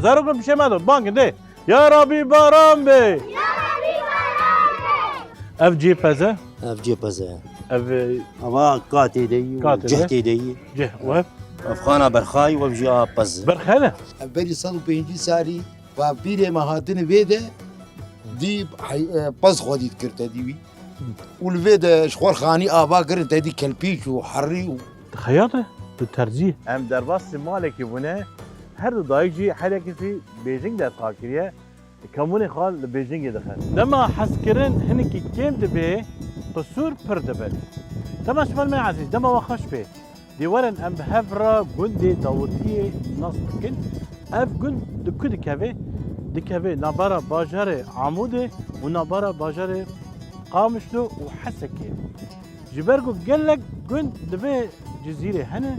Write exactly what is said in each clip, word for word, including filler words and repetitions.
Daro gul pişê me do, bangin dê. Ya Rabî baran be. Ya Rabî baran be. Ev cihê pez e? Ev cihê pez e. Ev, e, Ama katê de yî, Katê de? Cihtê de yî. Cih, we? Ev xana berxayî, we jî a pez. Berxe ne? Ev berî sed û pêncî salî bavpîrê me hatine vê de dî hey-, e, pez xwedî dikir te dî wî. Û li vê de ji xwe xanî ava kirin te dî kelpîç û herî û Xeyal e, tu terzî. Em derbasî malekî bûne, her du dayik jî her yekî jî bêjing dertxa kiriye, kemûnê xwe li bêjingê dixin. Dema hezkirin hinekî kêm dibe, qisûr pir dibe. Dema ji ber me ezîz, dema we xweş bê. Dê werin em bi hev re gundê Dawidiyê nas bikin. Ev gund di ku dikeve? Dikeve navbera bajarê Amûdê û navbera bajarê Qamişlo û Hesekê. Ji ber ku gelek gund di vê cizîrê hene,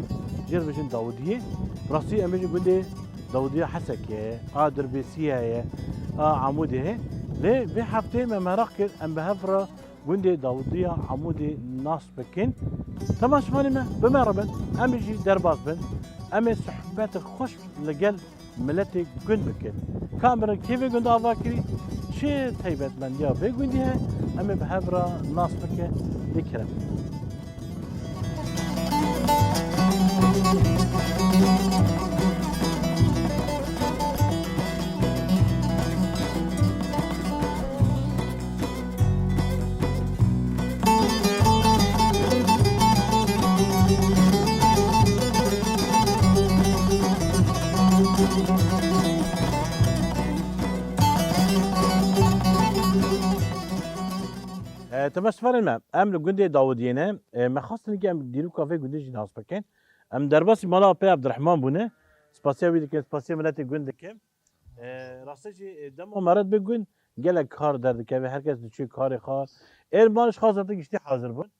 jê re bêjin Dawidiyê. Rastî em bêjin gundê Dawidiya Hesekê ye, a Dirbêsiyê ye, a Amûdê ye. Lê vê hefteyê me meraq kir, em bi hev re gundê Dawidiya Amûdê nas bikin. Temaşevanê me, bi me re bin, em ê jî derbas bin. Em ê sohbetê xweş li gel miletê gund bikin. Ka em birin kê vê gund ava kirî, çi taybetmendiya vê gundî heye, em ê bi hev re nas bikin. Lê kerem. E, temaşevanên me, em li gundê Dawidiyê ne. E, me xwestin ke em dîroka vê gundê jî nas bikin. Em derbasî mala Apê Abdurrahman bûne. Spasiya wî dikin, spasiya miletê gund dikim. E, rastî jî, e, dema me re dibe gund, gelek kar derdikeve, her kes diçû karê xwe. Êr mal ji xwe zaten giştî hazir bûn.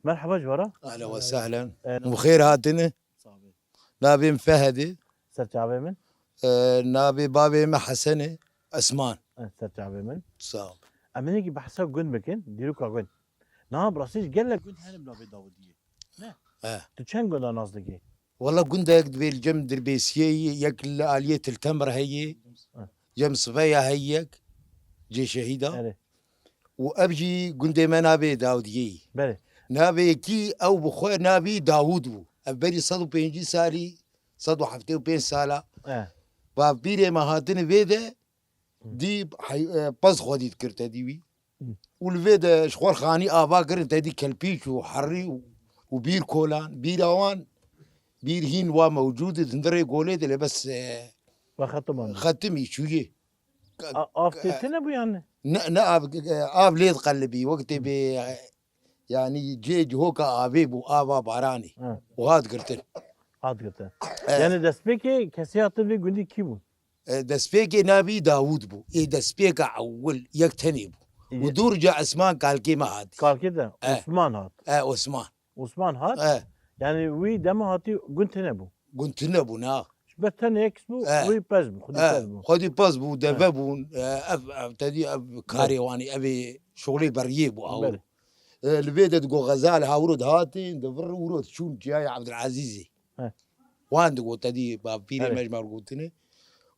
Merheba ji we re. Ehlen we sehlen. E, Bi xêr hatine. Sax be. Navê min Fehedê. Ser çavê min. E, navê bavê min Hesen e. Esman. E, ser çavê min. Sağ ol. Em hinekî behsa gund bikin, dîroka gund. Niha bi rastî jî gelek gund hene bi navê Dawidiyê. Ne? He. Tu çend gunda nas dikî? Wela gundek divê li cem Dirbêsiyê yê, yek li aliyê Tiltemir heyê, He. cem Siveya heyê yek, cê şehîda. Erê. Û ev jî gundê me navê Dawidiyê yî. Belê. Navê yekî ew bi xwe navî Dawûd bû. Ev berî sed û pêncî salî, sed û heftê û pênc sala. He. Bavpîrê me hatine vê de Hı. dî hey-, e, pez xwedî dikir te dî wî. Hı. Û li vê de ji xwe xanî ava kirin te dî kelpîç û herî û, û bîr kolan. Bîra wan, bîr hîn wa mewcûd e, di hundirê golê de lê bes, e, Ve xetim anî. Xetimî çûyê. Ka-, A-, av ka-, tê tine bû yani? Ne, ne av, e, av lê diqelibî. Wek tê Hı. bê, e, yani cê cihoka avê bû, ava baranê. Hı. Û hat girtin. Hat girtin. E. Yani destpêkê kesê hatin vê gundî kî bû? E, destpêkê navî Dawûd bû. Ê destpêka ewil yek tenê bû. Ê. Û dûr ca Esman kalkê me hatî. Kalkê de E. Osman hat. E, Osman. Osman hat. E. Yani wî dema hatî gund tine bû. Gund tine bû, na. Ji ber tenê yek bû, E. wî pez bû, xwedî E. pez bû. Xwedî pez bû, E. deve bûn. E, ev, ev, te dî ev karê E. wanî, ev ê şolê beriyê bû aw. Belê. E, li vê de digo xezal hawro dihatin, di vir ûro diçûn ciyayê Abdulazîzê. He. Wan digot, te dî bavpîrê Erê. me ji me re gotine.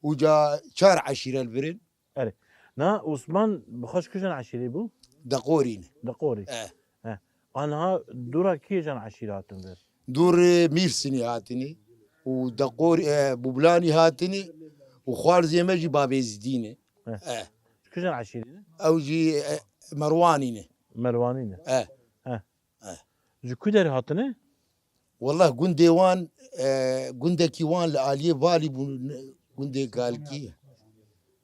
Û ca çar eşîre li vir in. Erê. Na Osman bi xwe ji kîjan eşîrê bû? Deqorî ne. Deqorî. E. He. Anha dûra kîjan eşîre hatin vir? Dûr, e, Mîrsinî hatine. Û Deqorî, e, Bublanî hatine. Û xwarzê me jî Babêzidî ne. He. E. Ji kîjan eşîrê ne? Ew jî, e, Merwanî ne. Merwanî ne. E. He. Eh. Ji ku derê hatine? Wallah gundê wan, e, gundekî wan li aliyê Valî bû, gundê Galkî.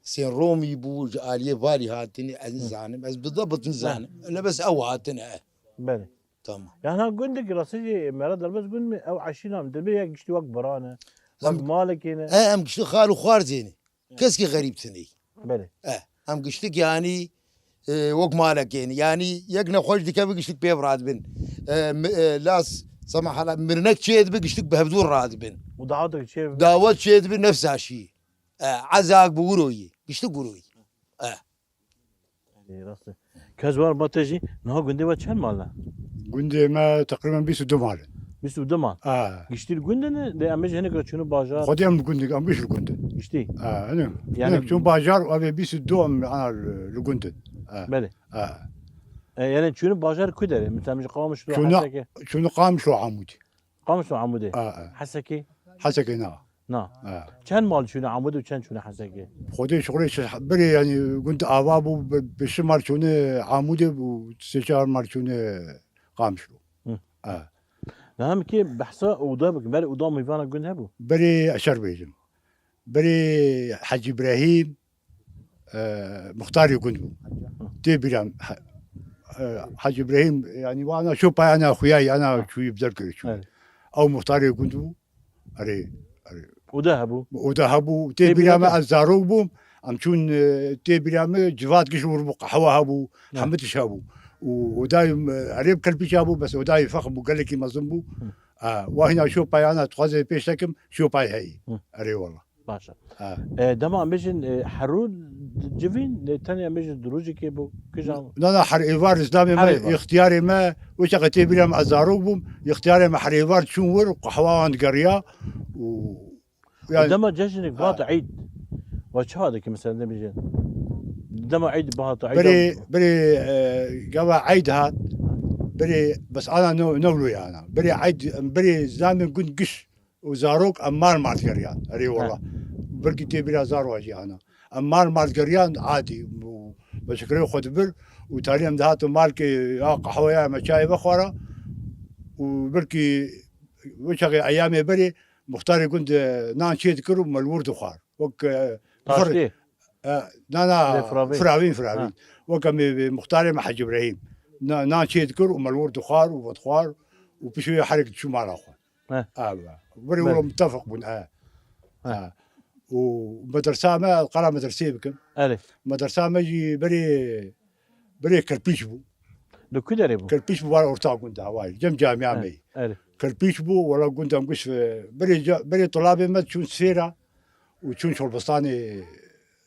Sên Romî bû, ji aliyê Valî hatine, ez nizanim. Ez bi debit nizanim. Lê bes ew hatine, eh. Belê. Tamam. Yani ha gundekî rastî jî me re derbas gund me, ew eşîna em dibe yek giştî wek birane. Wek Em malekê ne. E, em giştî xal û xwarzê ne. Keskî xerîb tune. Belê. E, em giştik yanî, e, wek malekê ne. Yanî yek nexweş dikeve giştik pê ve radibin. E, mi-, e, las, sema hala mirnek çêdibe giştik bi hevdû radibin. Û dawet çêdibe? Dawet çêdibe nefsa şî. E, ezak bi wiro yî. Giştik wiro yî. E. Ê, rast e. Kezwar Batejî, niha gundê we çend mal e? Gundê me teqrîben bîst û du mal e. Bîst û du mal. Ha. Giştî li gund in, lê em ê ji hinek re çûne bajar. Xwedî em li gund in, em giş li gund in. Giştî. Ha, hinek. Yani hinek çûn bajar û ev ê bîst û du em ana li, li gund in. Ha. Belê. Ha. E, yani çûne bajar ku derê? Mesela ji Qamişlo, Çûne, Hesekê. Çûne Qamişlo Amûdê. Qamişlo Amûdê. Ha, ha. Hesekê? Hesekê na. Na. Ha. Çend mal çûne Amûdê û çend çûne Hesekê? Xwedê şixulê çi, berê yani gund ava bû, bi, bi şi mal çûne Amûdê bû, sê çar mal çûne Qamişlo. Hı. Ha. Niha em kê behsa oda bikin. Berê oda mêvana gund hebû? Berê ez şer bêjim. Berê Hecî Îbrahîm, e, muxtarê gund bû. Hı. Tê bîra min, he, e, Hecî Îbrahîm, yani wana şopayê ana xuyayî, ana Hı. çûyî bi der kir çûyî. Evet. Ew muxtarê gund bû. Erê, erê. Oda hebû? Oda hebû. Tê Tê bîra bîra min te? Ez zarok bûm. Em çûn, e, tê bîra min civat giş wir bû, qehwe hebû, Ne. hemû tişt hebû. Û odayê, e, erê bi kerpîç hebû, bes odayê fex bû, gelekî mezin bû. Hı. E, wa hîna şopayê ana dixwaze pêş tekim, şopayê heyî. Hı. Erê wela. Baş e. E. E, dema em bêjin, e, herû civîn, lê tenê em bêjin di rojekê bû, kijan? Na, na, her êvar îslamê Her me, êvar. Îxtiyarê me, wê çaxê tê bîra min ez zarok bûm, îxtiyarê me her êvar çûn wir, qehwa wan digeriya û Û yani, dema cejnek ha. Bihata Eid, we çawa dikî mesela, ne bêje? Dema Eid bihata Eid Berê, am- berê, e, gava Eid hat, berê bes ana ne, ne wilo ya ana. Berê Eid, berê zamê gund giş û zarok em mal mal geriyan. Erê Ha. wela. Belkî tê bîra zarwa jî ana. Em mal mal geriyan adî û beşikirê xwe dibir û talî em dihatin malkê ya qehweya me çayê vexwara û belkî wê çaxê eyamê berê muxtarê gund, e, nan çê dikir û me li wir dixwar. Wek, e, Taştê. E, na, na, Lê firavîn. Firavîn, firavîn. Ha. Wek em ê, ê, muxtarê me Hecî Îbrahîm. Na, nan çê dikir û me li wir dixwar û vedixwar û piştî wê herek diçû mala xwe. He. Ava. Berê Belê. wilo mitefeq bûn, e. He. E. Û medersa me, qala medersê bikim. Erê. Medersa me jî berê, berê Kerpîç bû. Li ku derê bû? Kerpîç bû, var orta gunda, vay. Cem camia He, me. erê. Kerpîç bû, wela gunda em giş, e, berê ca-, berê tulabê me çûn Sêra û çûn Şolbistanê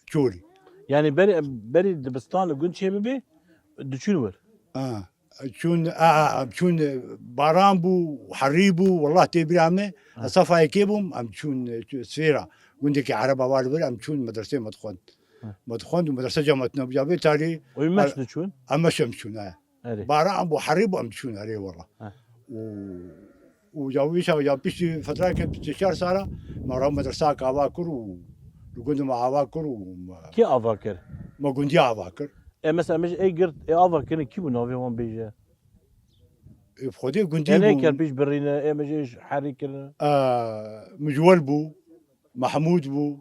Çolî. Yani berê, berê dibistan li gund çê bibe, diçûn wir? Ha. Çûn, a, a, a, çûn, e, baran bû, herî bû, wallah tê bîra me, Ha. ez sefayê kê bûm, em çûn, e, çû-, Sêra, gundekî Ereba var li vir, em çûn medreseyê me dixwend. Ha. Me dixwend û medrese cemaetine bû, ya vê tarî, Û meş a, diçûn? em meş em çûn, he. Erê. Baran bû, herî bû, em diçûn, erê wallah. Ha. Û, û ya wî şa, ya piştî fetrakê çar sala, me ra medresa ava kir û li gund me ava kir û me Kê ava kir? Me gundiya ava kir. E, mesela, em ê ê girt, ê ava kirin, kî bû navê wan bêje? Ê, bi xwedê gundî Em ê bû. Kerpîç birîne, em ê ji herî kirin. E, Mijwel bû, Mehmûd bû,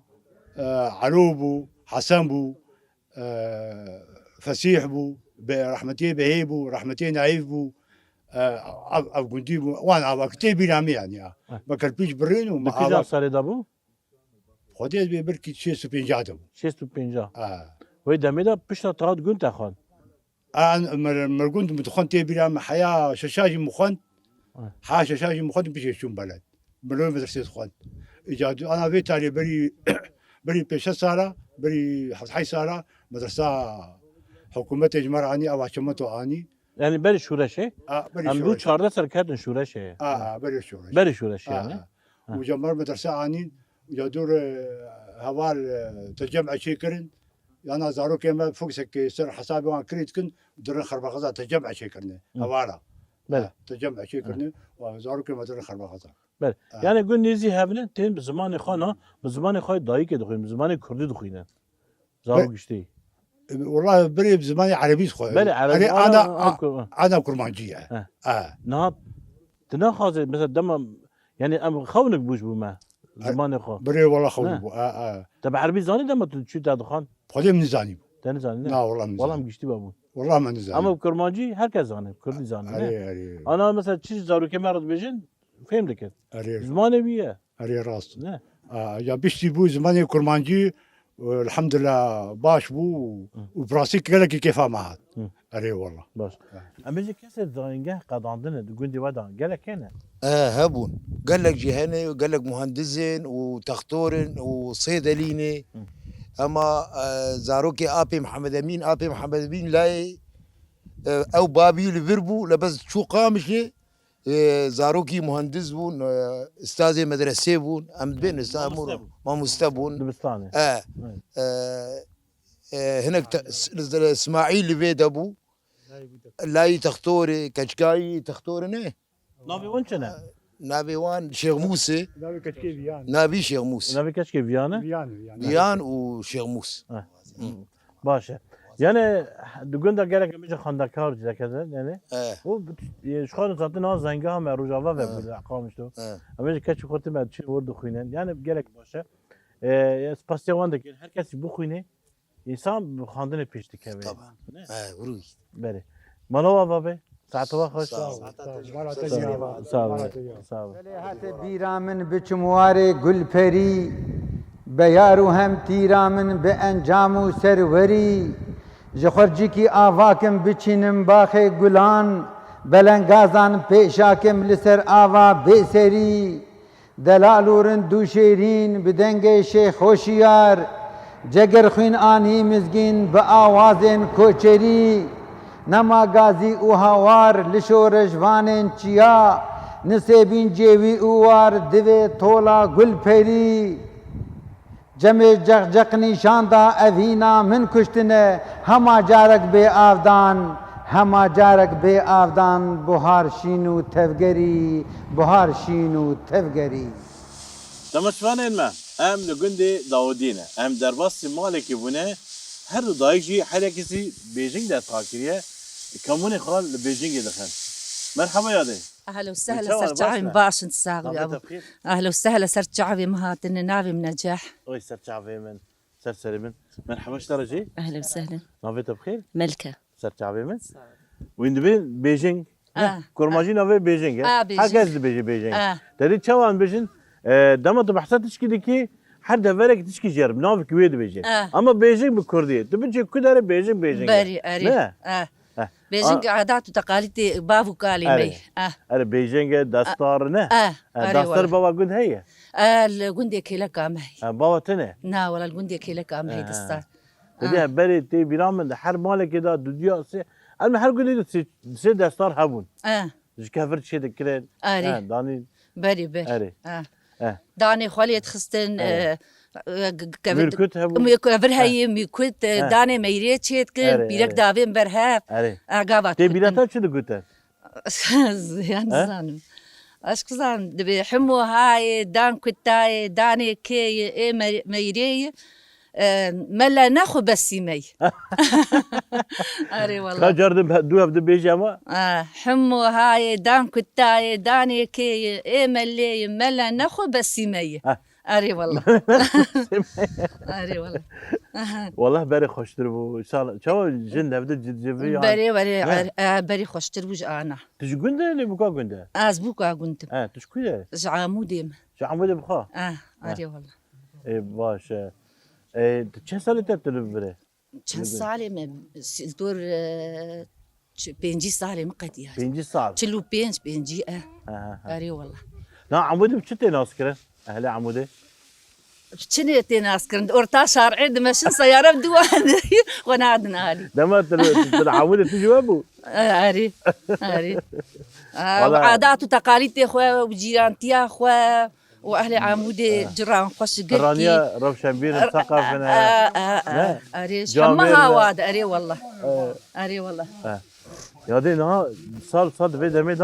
e, Elo bû, Hesen bû, e, Fesîh bû, be-, rehmetiyê Behê bû, rehmetiyê Naîf bû, e, ev, ev gundî bû. Wan ava ki tê bîra min yani ya. Heh. Me Kerpîç birîn û me Di kîjan ava salê de bû? Xwedê ez bê belkî şêst û pêncah de bû. Şêst û pêncah. Ha. Wê demê de pişta te hat gund te xwend? An, mir, mir gund min dixwend tê bîra min heya şeşa jî min xwend. Ha. Ha şeşa jî min xwend pişê çûm beled. Min li medresê dixwend. Îca du-, ana vê tarî berî, berî pênc sala, berî heft heyş sala medresa hikûmetê ji me re anî, ava çimento anî. Yani berî şûreşê? A, berî Em dû şûreşê. çardeh sal ketin şûreşê. A, a, berî şûreşê. Berî şûreşê A, yani. a. Ha. Û ca me re medrese anîn, û ca dûr, e, heval, e, te cem eçê kirin. Yana zarokê me foksekê ser hesabê wan kirî dikin, dirin xerbaxeza te cem eçê kirine. Hı. Hevala. Belê. Ha, te cem eçê Hı. kirine, û zarokê me dirin xerbaxeza. Belê. Ha. Yani gund nêzî hevne, tên bi zimanê xwe na, bi zimanê xwe dayikê dixwînin, bi zimanê kurdî dixwînin. Zarok Be-, giştî. Wela berê bi zimanê erebî dixwe. Belê, erebî, Erê, ana, ana, a, a, kur-, ana kurmancî ye. He. A. Niha, tu naxwazê, mesela, dema, yani, em xewnik bû ji bo me, E, zimanê xwe. Berê wela xewnik Ne? bû. A, a. Te bi erebî zanî dema tu çû te dixwand? Xwedê min nizanî bû. Te nizanî, ne? Na, wela min Wela nizanî. em giştî ve bûn. Wela min nizanî. Ama bi kurmancî herkes zanî, kurdî zanî, ne? Erê, erê. Ana, mesela, çi zarokê me re dibêjin, fêm dikin. Erê. Zimanê wî ye. Erê rast. Ne? A, ya piştî bû zimanê kurmancî, e, elhamdulillah baş bû û, Hı. û bi rastî gelekî kêfa me hat. Hı. Erê wela. Baş. Ha. Em ê ji kesê zanîngeh qedandine di gundê we de gelek hene? E, hebûn. Gelek jî hene, gelek muhendisên û textorên û sêdelînê. Hı. Ema, e, zarokê apê Mihemed Emîn, apê Mihemed Emîn layê, e, ew babî li vir bû, lebez çû Qamişê, Ê, zarokî muhendis bûn, e, ustazê medresê bûn. Em dibên usta-, Mamoste bûn. Mamoste bûn. Dibistanê. E, Evet. e, e, hinek te-, s-, s-, Smaîl li vê de bû. Layî Textorê, keçkayî Textorê ne? Navê wan çi ne? Navê wan Şêx Mûsê. Navê keçkê Viyan. Navî Şêx Mûs. Navê keçkê Viyan e? Viyan, Viyan. Viyan û Şêx Mûs. Heh. Baş e. Yani di gunda gelek em jî xwendekar jî deke de, yani. Eh. O, e, ji xwe zaten ha zenga me Rojava ve Eh. bû, Qamişlo. Eh. Em jî keçî xwe tî me çi wir dixwînin. Yani gelek baş e. E, spasiya wan dikin. Her kes jî bixwîne. Însan bi xwendinê pêş dikeve. Tabii. Ne? Eh, rûyî. Berê. Mala we babe. Saeta we xweş. Sağ ol. Sağ ol. Sağ ol. Sağ ol. Belê hate bîra min biçim warê gulperî, be yar û hemtîra min bi encam û serwerî. Ji xurcikî avakim biçînim baxê gulan, belengazan pêşakim li ser ava bêserî. Delal û rind û şêrîn bi dengê Şêx Hoşiyar, cegerxwîn anî mizgîn bi awazên koçerî. Nema gazî û hawar li şorejvanên çiya, nisêbîn cêwî û war divê tola gulperî. Cemê ceqceq nîşan da evîna min kuştine, hema carek bê avdan, hema carek bê avdan, buhar şîn û tevgerî, buhar şîn û tevgerî. Temaşevanên me, em li gundê Dawidiyê ne. Em derbasî malekî bûne, her du dayik jî her yekî jî Bêjing dest xwe kiriye. Kamûnê xwe li Bêjingê dixin. Merheba yadê. Ehlen û sehlen, ser çavê min baş in, sax bî abo. Ehlen û sehlen, ser çavê min hatine, navê min Neceh. Oy, ser çavê min, ser serê min. Merheba ji te re jî. Ehlen û sehlen. Navê te bi xêr? Melike. Ser çavê min. Wîn dibên Bêjing. Ah. Kurmancî navê Bêjing e. Ah, Bêjing. Her kes dibêje Bêjing. Ah. Te dî çawa em bêjin? E, dema tu behsa tişkî dikî, her deverek tişkî jê re bi navekî wê dibêje. Ah. Ama Bêjing bi kurdî ye. Tu biçî ku derê Bêjing Bêjing e. Berî, erê. Ne? Ah. Eh. Bêjing A- edat û teqalîdê bav û kalê me ye. Erê. Ah. Erê, Bêjing e, destar ne? Ah. Eh, erê, destar wala. Bava gund heye? Eh, li gundê kêleka me heye. Eh, bava te ne? Na, wala li gundê kêleka me heye destar. Te dî berê tê bîra min de her malekê de dudiya sê. Em her gundê de sê, sê destar hebûn. Eh. Ji kevir çê dikirin. Erê. Eh, danî. Berê, berê. Erê. Eh. Eh. Danê xwe lê dixistin, Erê. eh, eh, g-, g-, kevir, Mûrkut hebû. mû-, kevir Eh. heye, mûrkut, eh, Eh. danê meyrê çê dikin, Erê, pîrek erê. davên ber hev. Erê. Eh, gava Tê dikitin. bîra te çi digotin? Ez He? nizanim. Ez nizanim. Dibê himo hayê, dan kutayê, danê kêyê, ê me-, meyrêyê, e, mele nexwe besîmey. Erê wala. Ka car di du hev dibêje ama? E, himo hayê, dan kutayê, danê kêyê, ê melêyê, mele nexwe besîmey. Heh. Erê wala. Erê wala. Aha. Wallah berê xweştir bû. Sal-, çawa jin hevdi civî ya? Berê, berê, Ne? er-, e, berê xweştir bû ji ana. Tu ji gund e lê bûka gund e? Ez bûka gund im. He, tu ji ku ye? Ji Amûdê me. Ji Amûdê bixwe? Eh, He. erê wala. Ê, baş e. Ê, tu çend salê te tu li vir e? Çend Li vir. salê me? Li dor, e, çi-, pêncî salê min qediya. Pêncî sal. Çil û pênc, pêncî e. He, he, he. Erê wala. Na Amûdê bi çi tê naskirin? Ehlê Amûdê? Çinê tê naskirin. Orta şarê dimeşin seyare bi duwan xwe nadin alî. Dema tu, tu, tu li Amûdê tu ji we bû? E, erê. Erê. E, Wala. û adat û teqalîtê xwe û cîrantiya xwe û ehlê Amûdê Eh. ciran xwe ji girkî. Raniya rewşenbîr in, seqaf in, Eh, eh, eh, Ne? eh, erê. Camêr Hema ne? hawa de, erê wala. Eh. Erê wala. Eh. Ya dê niha sal, sal di vê demê de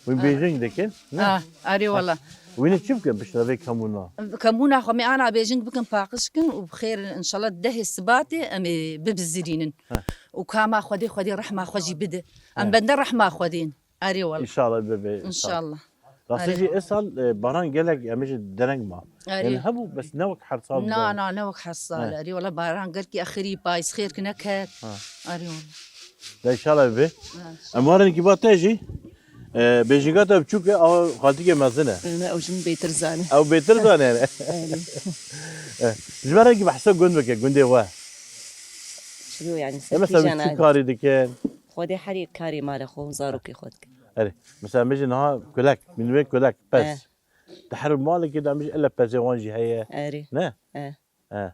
wî Ah. Bêjing dikin, ne? Ah, erê wala. Wî ne çi bikin piştre vê kemûna? Kemûna xwe me ana Bêjing bikin, paqij kin û bi xêr inşallah dehê Sibatê em ê bibizirînin. Heh. Û kama Xwedê, Xwedê rehma xwe jî bide. Em Heh. bende rehma Xwedê in. Erê wala. Înşallah bebe, înşallah. Înşallah. Rastî Erê. jî, ê sal, e, baran gelek em ê jî dereng ma. Erê. Yani hebû, bes ne wek her sal Na, bû. na, ne wek her sal. He. Erê wala baran gelkî exirî payîz xêr ki neket. Ha. Erê wala. De înşallah bebe. Ha. Em warin ki ba te jî, e, Bêjinga te biçûk e, awa xaltîkê mezin e. Ne, ew jin bêtir zane. Ew bêtir zane yani. Erê. E, ji ber ki behsa gund bike, gundê we. Çilo yani, E, mesela serkîjan çi aye. karî dikin? Xwedê herî karê mala xwe û zarokê xwe dike. Erê. Mesela, em bêjin niha kulek, min wê kulek, pez. Eh. Di her malekê de em bêjin, illa pezê wan jî heye. Erê. Ne? Eh. Eh.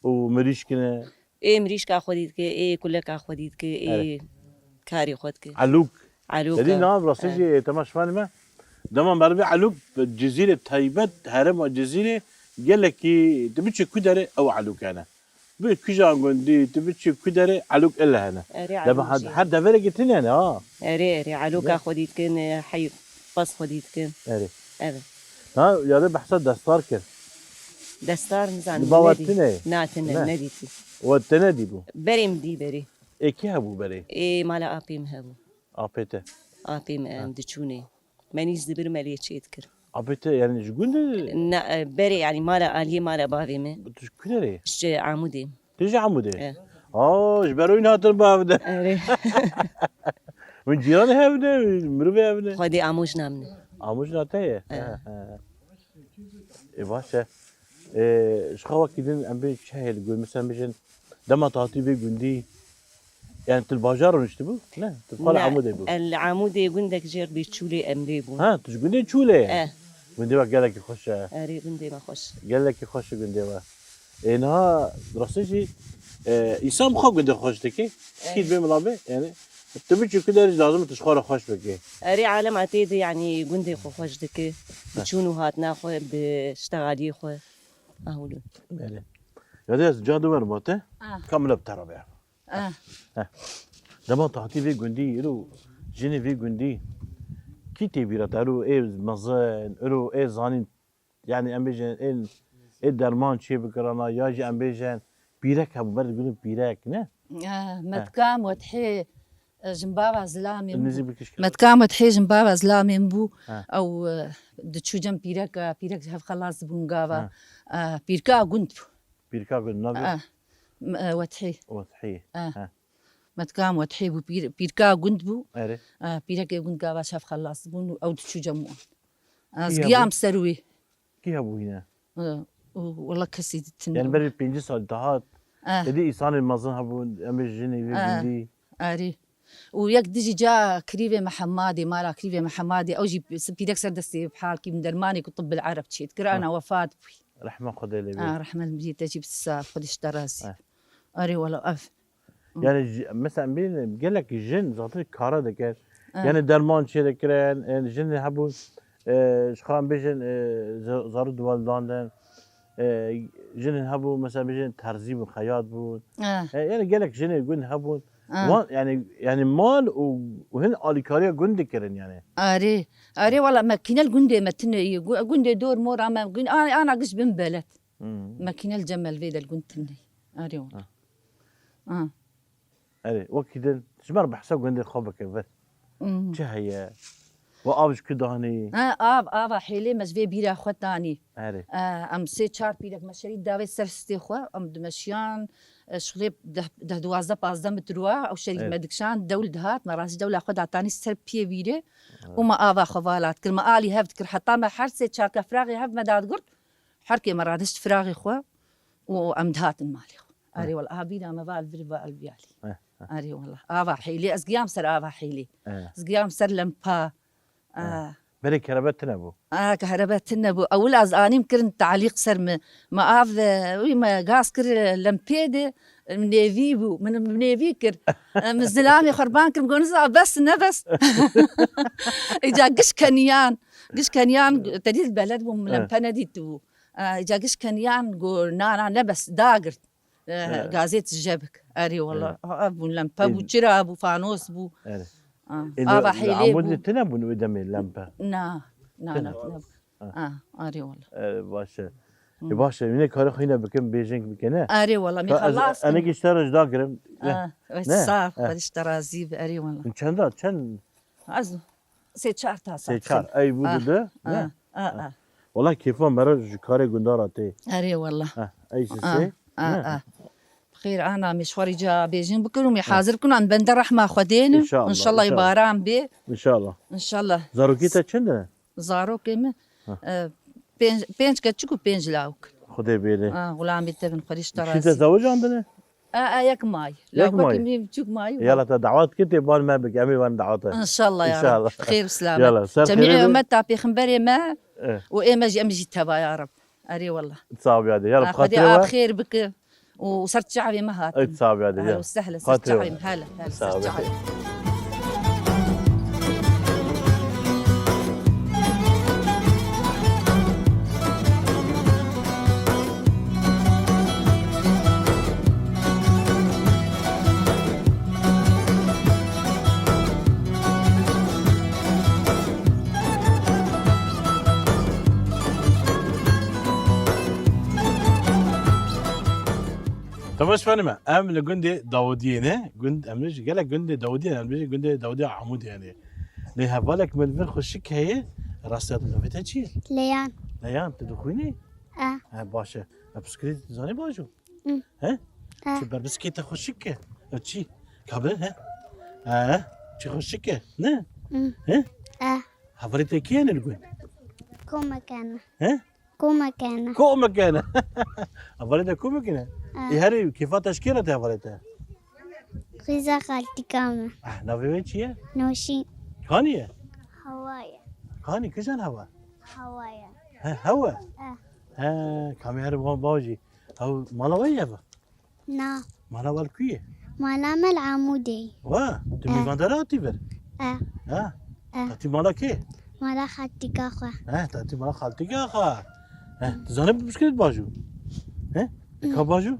Û mirîşk ne? Ê mirîşka xwe dî dike, ê kuleka xwe dî dike, ê Erê. karê xwe dike. Elûk. Elûk. Tedî e. Niha rastî jî temaşevanê me. Dema merivê Elûk bi Cizîrê taybet, herêma Cizîrê gelekî, tu biçî ku derê ew Elûk hene. Bi kijan gundî, tu biçî ku derê Elûk ile hene. Erê, Dema Elûk her, jî. Her deverekê tune hene ha. Erê, erê, Elûka xwedî dikin, e, hey pas xwedî dikin. Erê. Evet. Ha, ya de behsa destar kir. Destar nizanim. Bava nedî. Tune. Na tune, Ne. Nedîtî. We te nedîbû? Berê min dî berê. Ê kî hebû berê? Ê mala apê min hebû. Apê te? Apê min, em diçûnê. Menî ji dibir me lê çê dikir. Apê te, yani ji gund e? Na, e, berê, yani mala aliyê mala bavê min. Tu ji ku derê? Ji Amûdê. Tu ji Amûdê? E. Aa, ji ber wî hatin bavde. Erê. Hûn cîranê hev ne, mirovê hev ne? Xwedê amojna min e. Amojna te ye? E. He, he. Ê, baş e. Ê, ji xwe wekî din em bê çi heye li gund? Mesela em bêjin dema tu hatî vê gundî, yani tu li bajar rûniştibû? Ne, tu xwe li Amûdê bû. Li Amûdê gundek jêr bê Çûlê em lê bûn. Ha, tu ji gundê Çûlê ye? Eh. Gundê we gelekî xweş e. Erê, gundê me xweş. Gelekî xweş e gundê we. Ê, niha rastî jî, e, însan bi xwe gundê xweş dike. Çi bê milan bê, yani tu biçî ku derê jî lazim e tu ji xwe re xweş bikî. Erê, alema tê de, yani gundê xwe xweş dike. Bi çûn û hatina xwe, bi ştexaliyê xwe. Ahûlû. Belê. Ya de ez ca du werim te. Ah. Ka min bi te re be. Ah. Heh. Dema tu hatî vê gundî, îro jinê vê gundî kî tê bîra te? Îro ê mezin, îro ê zanîn, yani em bêjin ê, ê derman çê bikirana, ya jî em bêjin pîrek hebû, ber gundî pîrek, ne? Ah, Metkam Wethê, e, jinbava zilamê min bû. Nizî bikişkir. Metkam Wethê jinbava zilamê min bû. Ha. Ew, e, diçû cem pîreka, pîrek ji hev xelas dibûn gava. Ha. E, pîrka gund bû. Pîrka gund navê? Ah, m-, e, Wethî. Wethî. Ah. Ha. Metkam Wethî bû, pîr-, pîrka gund bû. Erê. Ah, pîrekê gund gava çav xelas bûn û ew diçû cem wan. Ah, ez giyam ser wî. Kî hebû hîne? Ah, û wela kesî ditin. Yani berê pêncî sal dahat. Ah. Tedî îsanê mezin hebûn, em ê jinê vê gundî. Erê. Û yek dijî ca Krîvê Mihemadê, mala Krîvê Mihemadê, ew jî pîrek ser destê bi halkî min dermanê ku tibil ereb çê dikir, ana wefat bû. Rehma Xwedê lê bê. Ah, rehmet mijî te jî bi sar, Xwedê ji te razî. Eh. Erê wela ev. Yani ji-, mesela bê gelek jin zaten kara dikir. Eh. Yani derman çê dikirin, yani jin hebû, e, ji xwe em bêjin, e, za-, zarû diweldan din. E, jin hebû, mesela bêjin terzî bû, xeyat bû. Eh. E, yani gelek jinê gund hebûn. Ah. Wan, yani, yani mal û, û hin alîkariya gund dikirin yani. Arê, arê wala me kînel gundê me tine ye. Gu-, gundê dor mora me gund, a-, ana giş bin belet. Hmm. Me kînel cemel vê del gund tine ye. Arê wala. Ah. Ah. Erê, wekî din, ji me re behsa gundê xwe bike vir. Hmm. Çi heye? We av ji ku danî? Ha, av, ava hêlê me ji vê bîra xwe danî. Erê. Eh, em sê çar pîrek me şerî davê ser stê xwe, em dimeşiyan, eh, şixulê deh, deh, duwazdeh, pazdeh metre wa, ew şerî me dikişand, dewl dihat, me rastî dewla xwe datanî ser piyê vîrê û me ava xwe vala dikir. Me alî hev dikir, heta me her sê çar kefraxê hev me dadigirt, herkê me radişt firaxê xwe û em dihatin malê xwe. Erê wela, aha bîra me val vir val viyalî. Eh, eh. Erê wela. Ava hêlê, ez giyam ser ava hêlê. Eh. Ez giyam ser lempa. Eh. Ah. Berê kerebe tine bû. Ah, kerebe tine bû. Ewil ez anîm kirin talîq ser mi. Me av, e, wî me gaz kir, e, lempê de, e, nêvî bû. Min, min nêvî kir. E, min zilamê xurban kir, min got, "Niza, bes, ne bes." Îca giş keniyan. Giş keniyan, te dît beled bû, min lempe nedîtibû. E, îca giş keniyan, got, "Na, na, ne bes, dagirt." Eh, gazê tije bik. Erê wala. Ha, ev bûn lempe bû, çira bû, fanos bû. Erê. Ah, ê, ava li hêlê Amûdê bû. Tine bûn wê demê lempe? Na, na, tine. Na, tine bû. Ah, erê wala. Erê, baş e. Ê, baş e. Yine karê xwe yine bikin, bêjeng bike ne? Erê wala, me xelas. Enek ji te re ji dagirim. Ah, ne? Sağ ol, Xwedê ji te razî be. Erê wala. Çenda, çend? Ez Sê çar ta sat. Sê çar. Ey bu dide. Ne? Ah, ah. Wala kêfa me re ji karê gundara tê. Erê wala. Ey sisê. Ah, ah. Xêr ana me şwarî ca bêjin bikin û me hazir bikin an bende rehma Xwedê ne. İnşallah, inşallah. Baran bê. İnşallah. İnşallah. Zarokê te çend e? Zarokê me, e, pênc, pênc keçik û pênc lawik. Xwedê bêrê. Ah, xulamê te bin, Xwedê ji te razî. Çi te zewicandine? E, e, yek may. Yek may. Lawikê min biçûk may. Yala te dawet kir tê ban me bike, em ê wan dawet e. İnşallah ya Rab. Xêr û selamet. Yala, ser xêrê be. Cemî ummeta pêxemberê me û ê me jî, em jî teva ya Rab. Erê wala. Sağ ol ya de. Yala, Xwedê av xêr bike. û ser çavê me hatin. Ey, sağ ol ya de. Ehlen û sehlen, ser çavê me. Hele, hele, ser çavê me. Temaşevanê me, em li gundê Dawidiyê ne. Gund, em ne jî gelek gundê Dawidiyê ne, em bêjin gundê Dawidiyê Amûdê yani. Lê hevalek min vir xweşik heye, rastî navê te çi ye? Leyan. Leyan, tu dixwînî? E. He, baş e. E, pirsgirêk tu zanî bajo? Hı. He? E. Çi berpirsgirêk te xweşik e? E, çi? Kabe, he? E, çi xweşik e? Ne? Hı. He? E. Hevalê te kê ne li gund? Komekene. He? Komekene. Komekene. Hevalê te komekene? E. Ê herî kêfa te ji kê re te hevalê te? Xîza xaltika me. Eh, navê wê çi ye? Noşîn. Kanî ye? Hewa ye. Kanî, kijan hewa? Hewa ye. He, hewa? Eh. He, kamî herî wan bajî. Ew mala we ye va? Na. Mala we li ku ye? Mala me li Amûdê ye. Wa, tu Eh. mîvandar hatî vir? Eh. Ha? Eh. Hatî mala kê? Mala xaltika xwe. He, tu hatî mala xaltika xwe. He, tu zanî bi bişkilît bajû? He? Ka bajû?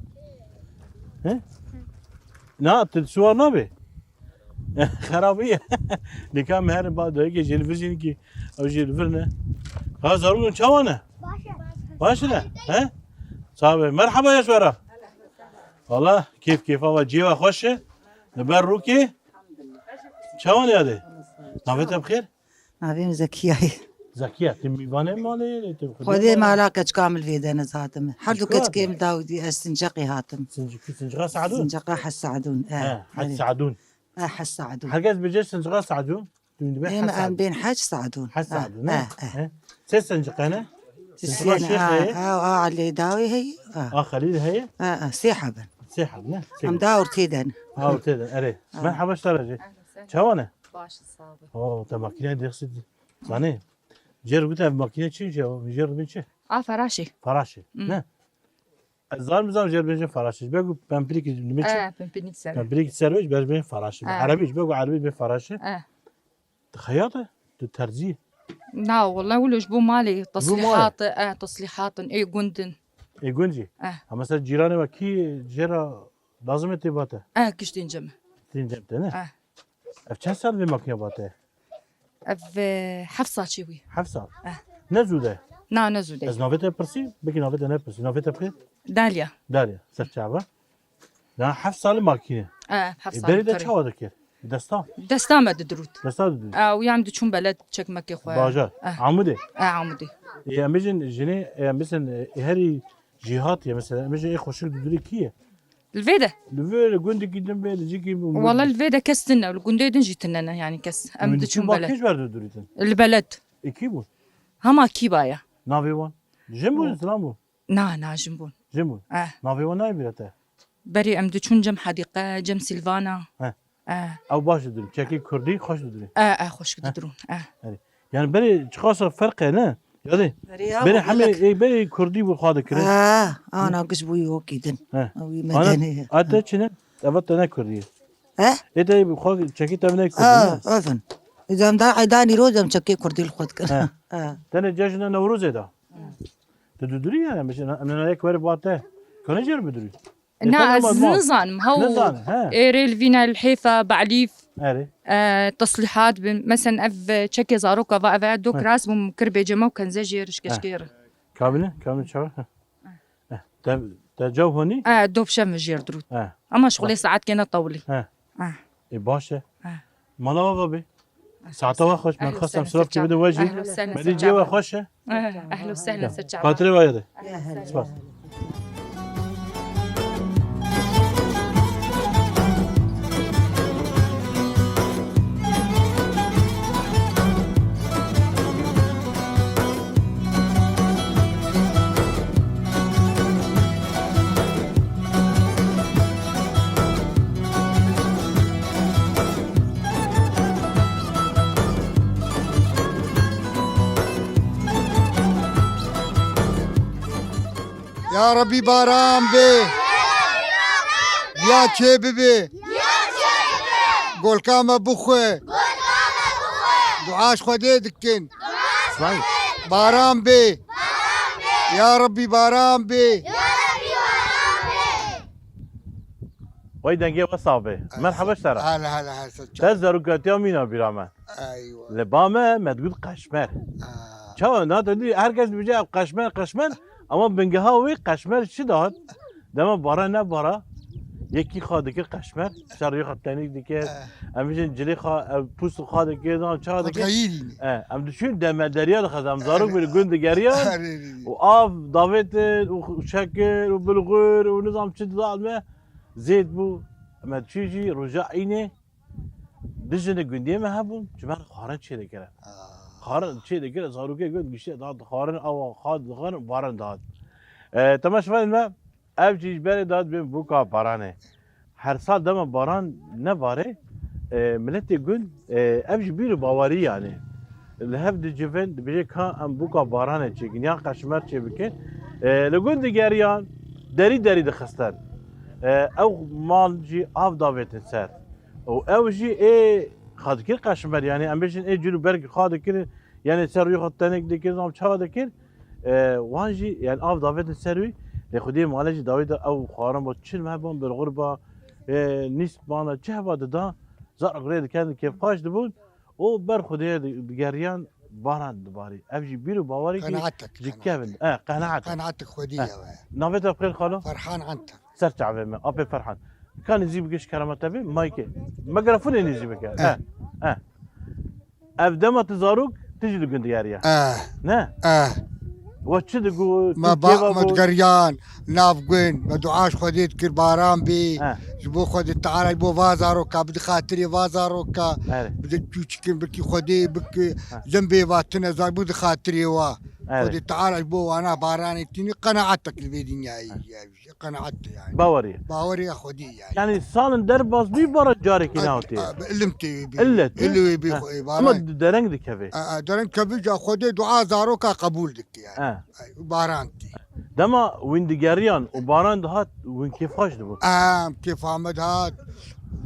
He? Na, tu siwar nabê. Xerabî ye. Nika me herin ba dayikê jê li vir jî nikî. Ew jî li vir ne. Ha, zarokên çawa ne? Baş e. Baş ne? He? Sabe. Merhaba ya şwara. Wala kêf kêfa we ciyê we xweş e. Li ber rûkê. Çawa ne yadê? Navê te bi xêr? Navê min Zekiya ye. Zekiya, tu mîvanê malê yê, tu Xwedê mala keçika min vê de ne hatime. Her du keçikê min Dawidî ez Sinceqê hatim. Sinceqî, Sinceqa Sadûn? Sinceqa Hes Sadûn, e. He, Hes Sadûn. E, Hes Sadûn. Herkes bêje Sinceqa Sadûn. Dûn dibe Hes Sadûn. Em bên Hes Sadûn. Hes Sadûn, ne? E, e. He. Sê Sinceqe ne? Sinceqa Şêx heye? Ha, a Elê Dawî heye. A Xelîl heye? E, e, sê heb in. Sê heb ne? Em da ortê de ne. Ha, ortê de, erê. Merhaba ştara jê. Çawa ne? Baş, sağ ol. Oo, te makîne dexsî. Zanî. Jêr gote ev makîne çi ye? Jêr dibin çi? A, feraşê. Feraşê. Hmm. Ne? Ez zanim zam jêr bêjin feraşê. Begu pempirîk nimê çi? E, pempirîk ser. Pempirîk ser bej, bej bêjin feraşê. E. Erebî, begu erebî bê feraşê. E. Tu xeyat e? Tu terzî? Na, wala wilo ji bo malê, teslîhat e, e, teslîhat in, ê gund in. Ê gund jî? E. Ha, mesela cîranê we kî jê re lazim e tê bate? E, kiştên cem. Kiştên cem te ne? E. Ev çend sal vê makîne bate? Ev, e, heft sal çê wî. Heft sal? Eh. Ne zû de? Na, ne zû de. Ez navê te pirsî, belkî navê te nepirsî. Navê te pê? Dalya. Dalya. Ser çava? Na heft sal makîne. Eh, heft E, sal berê de karê. Çawa dikir? Desta? Desta me didirût. Desta didirût. Eh, û yan diçûn beled çekmekê xwe. Bajar. Eh. Amûdê? Eh, Amûdê. E, em bêjin jinê, e, em bêjin, e, herî Jêhatî ye mesela, em bêjin ê xweşik didurî kî ye? Li vê de? Li vê, li gundekî din bê, li cîkî bû. Wala li vê de kes tune, li gundê din jî tune ne, yanî kes. Em diçûn beled. Kî ji ber didurîtin? Li beled. Ê kî bû? Hema kî ba ye. Navê wan? Jin bûn, zilam bûn? Na, na, jin bûn. Jin bûn? Eh. Navê wan nayê bîra te? Berê em diçûn cem Hedîqe, cem Silvana. He. Eh. Ew baş didirûn. Çekê kurdî xweş didirûn. Eh, eh, xweşik didirûn. Eh. Erê. Yani berê çiqasa ferq e ne? Yadê. Berê hemê ê berê kurdî bi xwe dikirin. Eh, ana giş bûyî wekî din. He. Ew yî medenî ye. Ate çi ne? Eva te ne kurdî ye. He? Ê te bi xwe çekî te ne kurdî ne? Evin. Îdem da eydanî roz em çekê kurdî li xwe dikirin. He. He. Tenê cejna Newrozê da. Tu didurî yani, mesela, em ne yek were bate. Kanê jêr bidurî. Na, ez nizanim. Hew êrê li vîne li hêfa, belîf, e, teslîhat bin. Mesen ev çekê zaroka va, ev e dok rast bûm, kir bêcema û kenze jê rişkeşkê re. Kabine, kabine çawa? Te, te caw honî? E, dop şev min jêr dirût. Ama şixulê saetkê ne tewilî. Ê baş e. Mala we ve bê. Saeta we xweş, me xwest em sirafkê bidin we jî. Medî cê we xweş e. Ehlo sehlen ser çava. Xatirê we yade. Spas. Ya Rebî baran bê. Ya çê bibe. Golka me bixwe. Dua ji Xwedê dikin. Baran bê. Ya Rebî baran bê. Wey dengê we sax be. Merhaba ji te re. Hele, hele, hele, ser çav. Te zarokatiya mîna bîra me. Eywa. Li ba me, me digot qeşmer. Ha. Çawa, na te dî her kes dibêje ev qeşmer, qeşmer, ama bingeha wê qeşmer çi dihat? Dema bara ne bara, Yekî xwe dikir qeşmer, ser rûyê xwe tenîk dikir. Eh. Em bijin cilê xwe, ev pûst xwe dikir, nizam çawa dikir. Xwedxeyîrî. Eh, em diçûn deme derya dixist, em zarok bûn li gund digeriyan. Erê, erê. Û av davêtin, û şekir, û bulgur, û nizam çi dida me. Zêd bû, me diçû jî roja îne. Du jinê gundiyê me hebûn, ji me re xwarin çêdikire. Ah. Xwarin çêdikire, zarokê gund giştî, da dixwarin, awa xwe dixwarin, baran dihat. E, temaşevanên me, ev jî ji berê da dibên bûka baranê. Her sal dema baran nebare, e, miletê gund, e, ev jî bîr û bawerî yanî. Li hev dicivin, dibêje ka em bûka baranê çêkin, yan qeşmer çêbikin. E, li gund digeriyan, derî derî dixistin. E, ew mal jî av davêtin ser. Û ew jî ê xwe dikir qeşmer, yanî em bêjin ê cil û bergî xwe dikir, yanî ser rûyê xwe tenêk dikir, nizam çawa dikir, e, wan jî, yanî av davêtin ser wî, lê xwediyê male jî dawî de ew xwarin bo çil me hebûn, bilgur ba, e, nîsk bana, çi heba dida, zarok rê dikin, kêfxweş dibûn, û ber xwediyê di-, digeriyan baran dibarî. Ev jî bîr û bawerî ki Qenaetek, ji qenaetek. kevin. E, qenaet. Qenaetek xwedî E. ye we. Navê te bi xêr xalo? Ferhan Enter. Ser çavê me, apê Ferhan. Ka nêzî bike ji kerema te bê, mayke. Mikrofon nêzî bike. Eh. Eh, eh. Ev dema tu zarok, tu jî li gund digeriya. Eh. Ne? Eh. We çi digot, tu Ma ba, kêfa ma bû? digeriyan, nav gund, me dua ji Xwedê dikir, baran bê. Eh. Ji bo Xwedê Teala, ji bo va zaroka, bi xatirê va zaroka. Erê. Bi de çûçikin, bikî Xwedê, bikî Heh. jin bê va tune zar, bi xatirê wa. Erê. Xwedê Teala ji bo wana baranê tînî qenaetek li vê dinyayê ye. Qenaet yani. Bawerî. Bawerî ya Xwedî yani. Yani salin derbas bî, bara carekî newtê. A, a, ilim tê wê bî. Illet, Ilê wê bî ha. xwe, e, Ama baran. dereng dikeve. A, a, dereng kevî ca Xwedê dua zaroka qebûl dike yani. Ha. Ay, baran tê. Dema wîn digeriyan û baran dihat, wîn kêfxweş dibû. Em kêfa me dihat.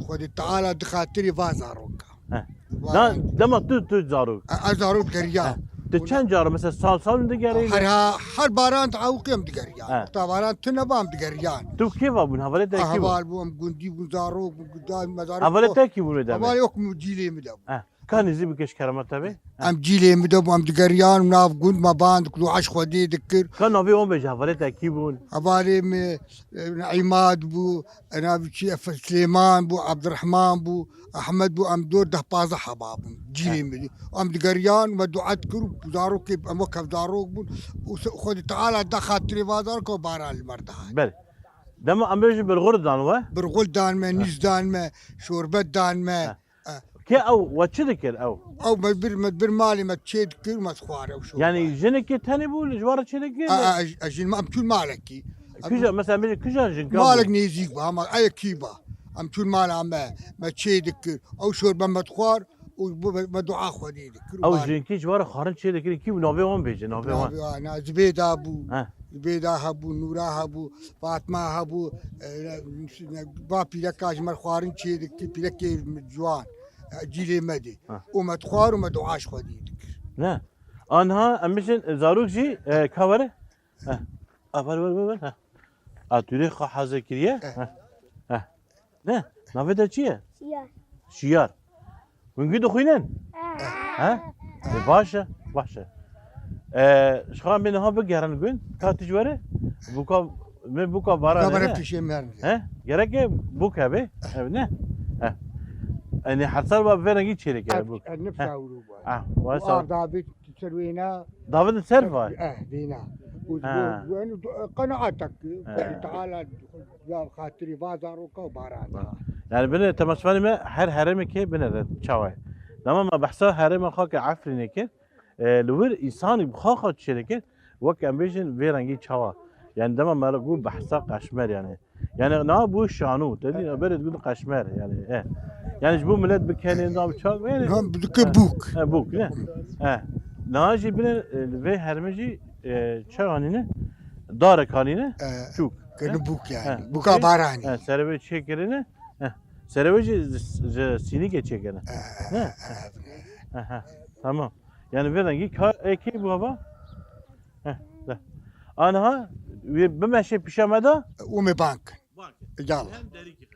Xwedê Teala di xatirî va zaroka. He. Baran. Na, dema tu, tu zarok. A, a zarok geriya. He. Tu çend car, mesela sal sal digerî? Her ha, her baran da awkim digeriya. He. Ta baran tine bam digeriyan. Tu kê va bûn? Hevalê te kî bûn? Heval bûm, gundî bûn, zarok bûn, gudan, mezarok. Hevalê te kî bûn demê? Heval yok mu, cîlê mi de bûn. He. Ka nêzî bike ji kerema te bê? He. Em cîlê mi de bû, em digeriyan, nav gund me band, ku aş Xwedê dikir. Ka navê wan bêje, hevalê te kî bûn? Hevalê mi, e, Îmad bû, e, navê çi, Efe Silêman bû, Ebdirehman bû, Ehmed bû, em dor deh pazdeh heba bûn. Cîlê He. mi. Em digeriyan, me dua dikir û zarokê, em wek hev zarok bûn. Û se-, Xwedê Teala da xatirê va zarok û baran li mer dihat. Belê. Dema em bêjin birxur dan we? Birxul dan me, He. nîz dan me, şorbet dan me. He. He. Kê ew, we çi dikir ew? Ew me bir, me bir malê me çê dikir, me dixwar ew şorbe. Yani jinekê tenê bû, li ji we re çê dikir? A, a, a, jin, em çûn malekî. Kija, mesela, em bêjin, kija jinka bû? Malek nêzîk bû, hema, ey kî ba. Em çûn mala me, me çê dikir. Ew şorbe me dixwar û bu me, me dua Xwedê dikir û Ew bar. jinkî ji we re xwarin çê dikirin, kî bû? Navê wan bêje, navê wan. Navê wan, na, Zibêda bû. He. Zibêda hebû, Nûra hebû, Fatma hebû, e, ne, ne, ba pîreka ji me re xwarin çê dikir, pîrekê ciwan, e, cîlê me dê. Ha. Û me dixwar û me dua ji Xwedê dikir. Ne. Anha em bijin, e, zarok jî, e, ka were? Heh. A, ver, ver, ver, ver. Heh. A, tu rê xwe hazir kiriye? Eh. Heh. Heh. Ne? Navê te çi ye? Şiyar. Şiyar. Hûn gî dixwînin? Eh. He? E, baş e, baş e. E, ji xwe em ê niha bigerin gund. Ka tu ji were? Bûka, me bûka bara Ka ne, bere ne? pişê me herin. He? Gerek e bûk hebe? Ev ne? He. Enê her sal ba vê rengî çêlek e bûk. Nifsa û ba. Ah, Bu wasa. Av davêt ser wêna. Davêt ser va? Eh, vêna. Ha. Qenaetek. Ha. Teala ya xatirî va zaroka û baran. Ha. Yani bine temaşevanê me her herêmekê bine re çawa ye. Dema me behsa herêma xwe ke Efrînê kir, e, li wir însanî bi xwe xwe çêdikir, wek em bêjin vê rengî çawa. Yani dema me got behsa qeşmer yani. Yani na bû şanû, te dî berê digotin qeşmer yani. E. Yani ji bo millet bikenê, da çawa yani. Ha, dike bûk. E, bûk ne? E. Na jî bine, e, vê hermê jî, e, çi anîne? Darek anîne? E, Çûk. Kirine bûk yani. E. Bûka baranî. E, serê wê çêkirine. E. Serê wê jî ji, ji sînîkê çêkirine. E, Ne? e, e. Aha, tamam. Yani vê rengî ka, e, kê bû hava? Heh, de. Anha, wê bimeşe pişa me de? Umê bank. Bank. Yalla. Hem derî ki.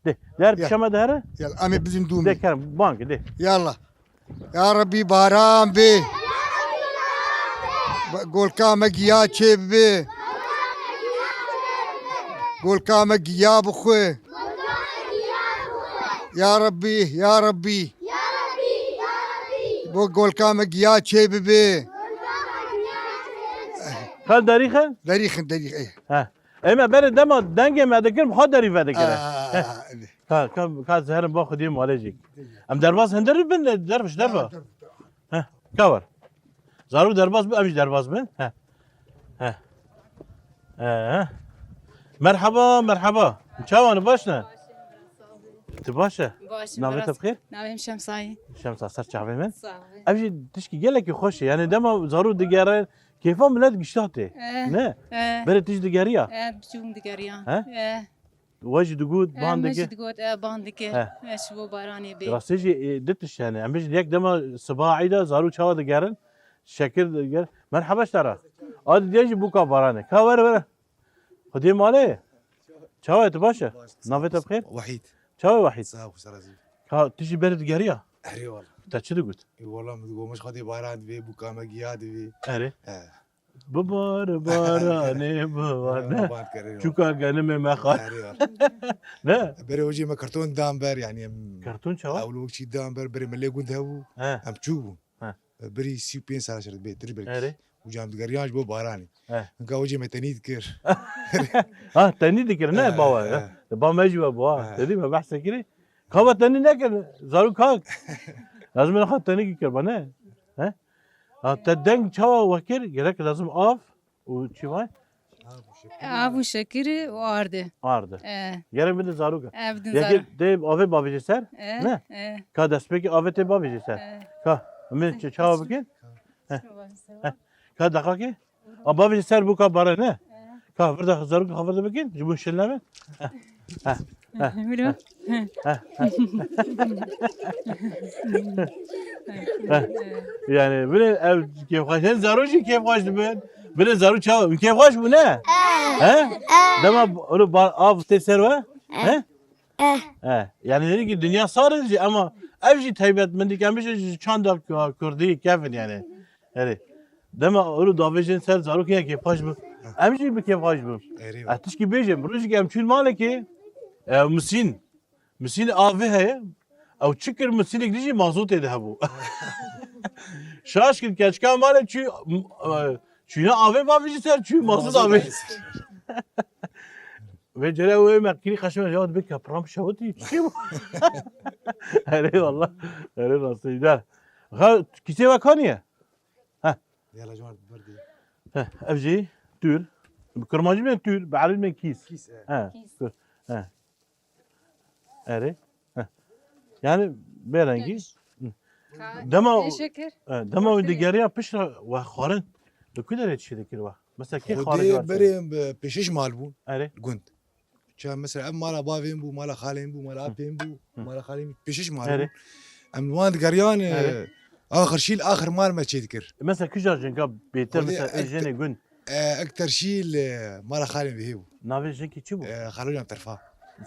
De, der Ya. pişa me de here? Yalla, em ê bizin dûmê. De kerem, bank, de. Yalla. Ya Rebî baran bê. Ba-, golka me giya çê bibe. Golka me giya bixwe. Ya Rabbî, ya Rabbî. Ya Rabbî, ya Rabbî. Bo golka me giya çê bibe. Xal derîxin? Derîxin, derîx, ê. He. Ê me berê dema dengê me dikirin, xwe derî vedikire. Aa, He. ê. Ka, ka, ka zeherim ba xwediyê malê jî. Em derbas hindir bin, derviş derva. He, ka war. Zarok derbas bi, em jî derbas bin. He. He. He. Merhaba, merhaba. Çawan baş ne? Tu baş e? Baş, Navê te bi xêr? Navê min Şemsayî. Şemsa ser çavê min. Sağ ol. Ev jî tişkî gelekî xweş e. Yani dema zarok digere, kêfa millet gişta tê. Eh, Ne? eh. Berê tişt digeriya? Eh, biçûm digeriya. He? Eh. We jî digot, Eh, ban me dike. jî digot, eh, ban dike. He. Eh, ji bo baranê bê. Rastî jî, e, du tişt hene. Em bêjin yek dema sibaha Eîda zarok çawa digerin? Şekir digerin. Merhaba ji te re. A didiya jî bûka baranê. Ka were, were. Xwediyê malê. Çawa ye, tu baş e? Baş, Navê te bi xêr? Wahîd. Çawa ye Wahîd? Sağ ol, xwe razî. Ka tu jî berê digeriya? Erê wala. Te çi digot? Ê wala min digot, min ji Xwedê baran divê, bûka me giya divê. Erê. He. Bibar baranê bibar, ne? He, ban kerê. Çûka genimê me xwar. Erê wala. Ne? Berê wecê me karton dan ber, yani em Karton çawa? Ewlo wek çî dan ber, berê me lê gund hebû. He. Em çû bûn. He. Berî sî û pênc sala şer bêtir belkî. Erê. Û cam digeriyan ji bo baranê. He. Hinka wecê me tenî dikir. Ha, tenî dikir, ne He, bawa, he. ya. Ba me jî we bawa. He. Te dî me behse kirî. Ka we tenî nekir, zarok kak. Lazim e xwe tenî kir ba ne? He? Ha, te deng çawa we kir? Gerek lazim av û çi vay? Av û şekir û arde. Arde. Eh. Gerek bidin zaroka. Eh, bidin Yekê zarok. Dê avê bavêje ser? Eh, Ne? eh. Ka destpêkê avê tê bavêje ser. Eh. Ka, min çi çawa bikin? Heh. Heh. Ka deqakê? A bavêje ser bûka bare ne? Eh. Ka vir de zaroka xwe vir de bikin, ji bo şil nebe. Heh. Heh. Biro. Heh. Heh. Yani bile ev kêfxweş. Hem zarok jî kêfxweş dibin. Bile zarok çawa? Kêfxweş bû ne? He? Dema onu ba-, av tê ser we? He? Eh. He. Yani dedi ki dünya sar e jî ama ev jî taybet min dike, em jî çanda kurdî kevin yani. Erê. Dema ewro davêjin ser zarokê kêfxweş bû. Em jî bi kêfxweş bûn. Erê. Ez tişkî bêjim, rojekê em çûn malekê, e, misîn. Misîn avê heye. Ew çi kir, misînek dijî mazotê de hebû. Şaş kir keçika malê çû, m-, e, çûne avê bavêjî ser, çû mazot avê. Vê cere wê me kirî xeşme ya dibê kepram şewitî. Çi bû? Erê wallah. Erê rastî de. Ha, kîsê we kanî ye? Heh. Yala ji wan berdî. Heh, ev jî tûr. Bi kurmancî bên tûr, bi erebî bên kîs. Kîs, e. He. Kîs. He. Erê. Heh. Yani bêrengî. Hı. Dema, Teşekkür. E, dema wî digeriya piştre we xwarin. Li ku derê çi dikir we? Mesela kê xwarin Xwedê berê bi pêşiş mal bûn. Erê. Gund. Ça mesela ev mala bavên bû, mala xalên bû, mala Hı. apên bû, Hı. mala xalên bû, pêşiş mal Erê. bû. Em li wan digeriyan, e, Erê. axir şîl, axir mal me çê dikir. Mesela kija jinka bêtir, Xwedê mesela ek- jinê gund. E, ekter şîl, e, mala xalên bihê bû. Navê jinkî çi bû? E, Xalocan Terfa.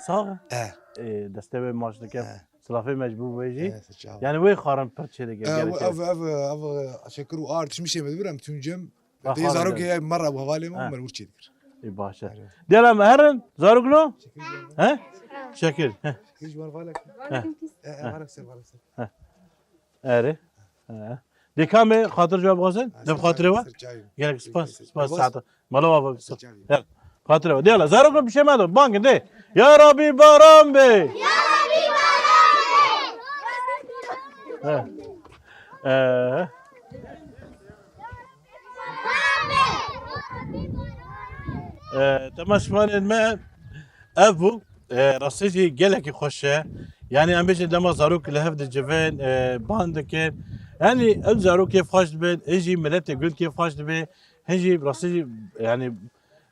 Sax e? E. E, destê wê maç dike. E. Silafê me ji bo wê jî. E, se çawa. Yani wê xwarin pir çê dike, E, gelek ev, çê. ev, ev, ev, şekir û ar tişmişê me dibir, em tûn cem. Ah, Dê xwarin zarokê de. ev merra bû hevalê min, Ha. me li wir çê dikir. Ê, baş e. Erê. Diyala me herin, zarok no? He? Şekil. He. Şekil ji wan valek. He. E, e, valek ser, valek ser. Erê. He. Dê kamê xatir cevap bixwazin? Ha, Dem ser xatirê çavê, wa? ser çavê. Gerek spas, Ser spas çavê. saata. Mala wa bak. Ser çavê. Dê. Xatirê wa. Diyala, zarok no pişê me de. Bangin dê. Ya Rabî baran be. Ya Rabî baran be. He. Ee. E, temaşevanên me ev bû. E, rastî jî gelekî xweş e. Yani em bêjin dema zarok li hev dicivin, e, ban dikin. Yani ew zarok kêfxweş dibin, hê jî miletê gund kêfxweş dibe, hê jî rastî jî yani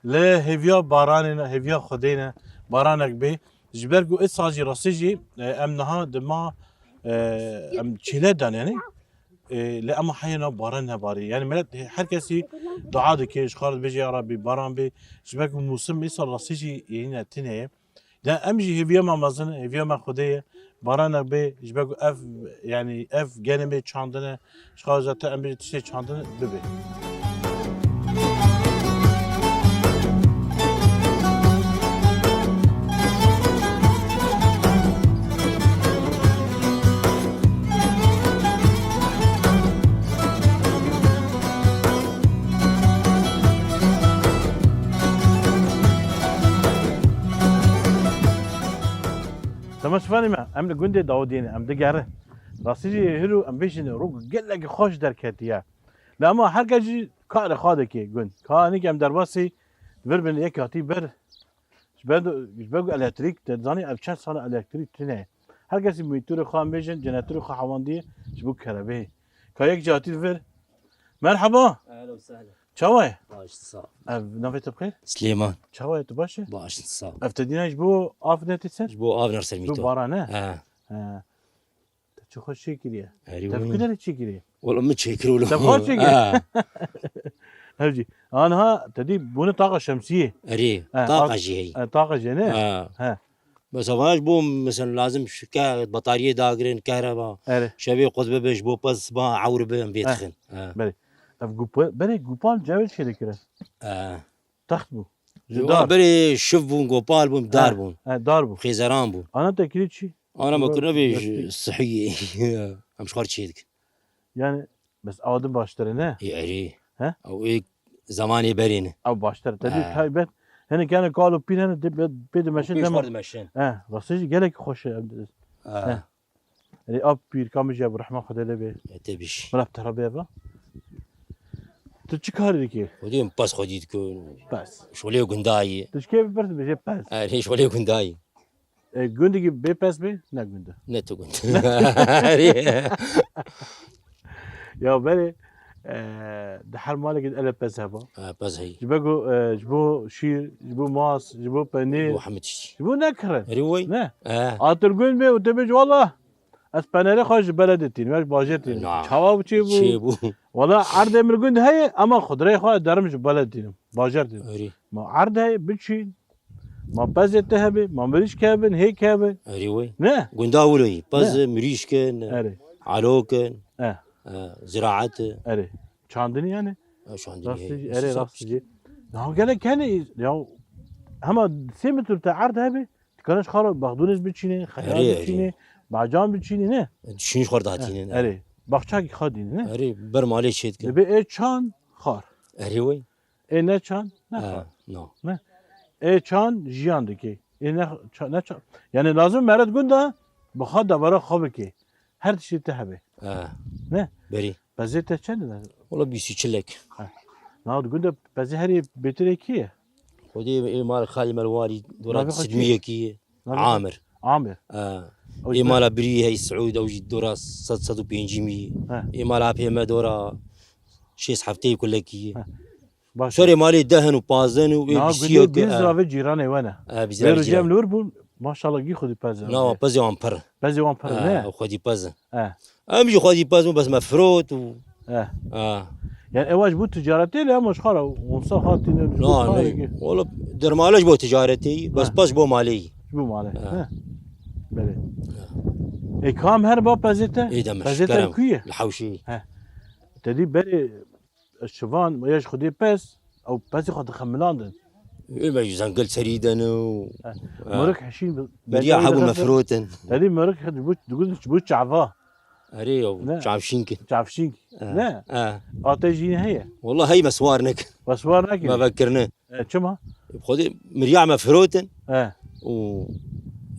li hêviya baranê ne, hêviya Xwedê ne, baranek bê. Ji ber ku îsal jî rastî jî, e, em niha di ma, e, em çêle dan yani. E, lê ema heye na baran nebarî. Yani milet, her kesî dua dike, ji xwe re dibêje, "Ya Rabbî, baran bê." Ji ber ku mûsim îsal rastî jî yêne tune ye. Yani em jî hêviya me mezin e, hêviya me Xwedê ye. Baranek bê, ji ber ku ev, yani ev genê me çandine, ji xwe re zaten em bêje tiştê çandine bibe. Şema şifanî me, em li gundê Dawidiyê ne, em digerin. Rastî jî hilo em bêjin rok gelekî xweş derketiye. Lê ema her kes jî karê xwe dike gund. Ka hinekî em derbasî vir bin yek hatî bir. Ji ber, ji ber ku elektrîk, te zanî ev çend sal e elektrîk tune ye. Her kesî mîtûrê xwe em bêjin, jeneratûrê xwe hewandiye ji bo kerebeyê. Ka yek jî hatî vir. Merhaba. Ehlen we sehlen. Çawa ye? Baş, sağ ol. Ev navê te bi xêr? Silêman. Çawa ye, tu baş e? Baş, sağ ol. Ev te dîna ji bo av nete ser? Ji bo av nete ser mîto. Ji bo baran, ne? He. He. Te çi xweş çêkiriye. Erî wî. Te bi ku derê çêkiriye? Wala min çêkir wilo. Te xweş çêkir. Ha. Ev jî. Anha te dî bûne taqa şemsiyê. Erî. Ha, taqa jî heyî. Ha, taqa jî ne? Ha. Ha. Bes ev ji bo mesela lazim şike batariyê dagirin, kehreba. Erê. Şevê qut bibe ji bo pez ba ewr bibe em vê Ha. dixin. Ha. Belê. Ev gupa-, berê gopal cewê çê dikirin. Ha. Text bû. Ji Yo, dar. Berê şiv bûn, gopal bûn, dar He, bûn. He, dar bû. Xêzeran bûn. Ana te kirî çi? Ana me Yo, kirine vê yo, ji yo. sihiyê. Em ji xwe çê dikin. Yani, bes awa din baştir e, ne? Ê, erê. He? Ew ê zemanê berê ne. Ew baştir. Te dî Ha. taybet. Hene kene kal û pîr hene, dê pê, pê dimeşin Pê ji dema. xwe dimeşin. He, rastî jî gelek xweş e. Ha. He. Erê, ap pîrka min jî, Ebu Rehman, Xwedê lê bê. E, te bîş. Min ap te re bê eva. Tu çi karî dikî? Xwedê min pez xwedî dikin. Pez. Şolê gundayî. Tu ji kê bipirs bêje pez? Erê, şolê gundayî. E, gundekî bê pez bê? Ne gund e. Ne tu gund. Erê. Ya berê, e, di her malekê de ele pez heba. Ha, pez heyî. Ji ber ku, e, ji bo şîr, ji bo mas, ji bo penîr, Bo hemî tiştî. ji bo nekirin. Erê wey. Ne? E. Atir gund bê û te bêjî, "Wala, ez penerê xwe ji beledê tînim, ez ji bajêr tînim." Na. Çawa çê bû? Çê bû. Wala erdê min gund heye, ama xudreyê xwe derim ji beledê tînim, bajêr tînim. Erê. Ma erd heye, biçîn. Ma pezê te hebe, ma mirîşk hebin, hêk hebin. Erê wey. Ne? Gunda wilo yî. Pez Ne? mirîşk in, Erê. alok in, E. e, ziraet. Erê. Çandinî yani? E, çandinî Rastî heye. jî, erê Sisap rastî jî. Ya gelek hene ya hema sê metr te erd hebe, dikane ji xwe re baxdûnêz biçîne, xeyar Erê, erê. biçîne, bacan biçîne, ne? Düşünüş xwe E, datînin. Erê. Baxçakî xwe dîne, ne? Erê, ber malê çê dikin. Dibê ê çan xar. Erê wey. Ê ne çan, ne Ha, xar. no. Ne? Ê çan jiyan dike. Ê ne ça-, ne ça-, yani lazim meret gunda bi xwe debara xwe bike. Her tiştê te hebe. Ha. Ne? Berî. Pezê te çend e? Wala bîst û çilek. Ha. Na, di gunda pezê herî bêtirê kî ye? Xwedê ê mala xalî me li warî dora Navê xwe kî? Sidmiyekî ye. Navê xwe? Amir. Amir. Ha. Ew Ê ji mala birî hey Siûd, ew jî dora sed, sed û pêncî mî. Ha. Ê mala apê me dora şêst hefteyê kulekî ye. Ha. Baş. Şerê malê deh in û pazdeh in û ê Na, bîsiyek, gundê bîst ha. Zirave cîranê we ne. Ha, bîst Vê zirave rojê em cîran. Li wir bûn, maşallah gî xwedî pez e. Na, pezê wan pir. Pezê wan pir Ha, ne? Xwedî pez in. Ha. Em jî xwedî pez bûn, bes me firot û Ha. Ha. Yani ewa ji bo ticaretê lê ama ji xwe re onsa hatîne, ji bo Na, karê ne. Ki. Wala dermale ji bo ticaretê, bes Ha. pez ji bo malê. Ji bo malê. Ha. Ha. Belê. Ha. E, kam her ba pezê te? Ê de me Pezê te şikerem. Ku ye? Li Hewşê. Ha. Te dî berê şivan ya ji xwedê pez, ew pezê xwe dixemilandin. Ê me ji zengil serî den û He. Ha. Mirik hişîn bi-, Miriya belgeyê hebû me dixistin. Firotin. Te dî mirik ji bo, digotin ji bo çava. Erê ya, Ne? Çavşînk. Çavşînk. Ha. Ne? Ha. Ate jî heye. Wala hey me swar nek. Me swar nekir. Me vekirine. E, çima? Xwedê miriya me firotin. He. Û,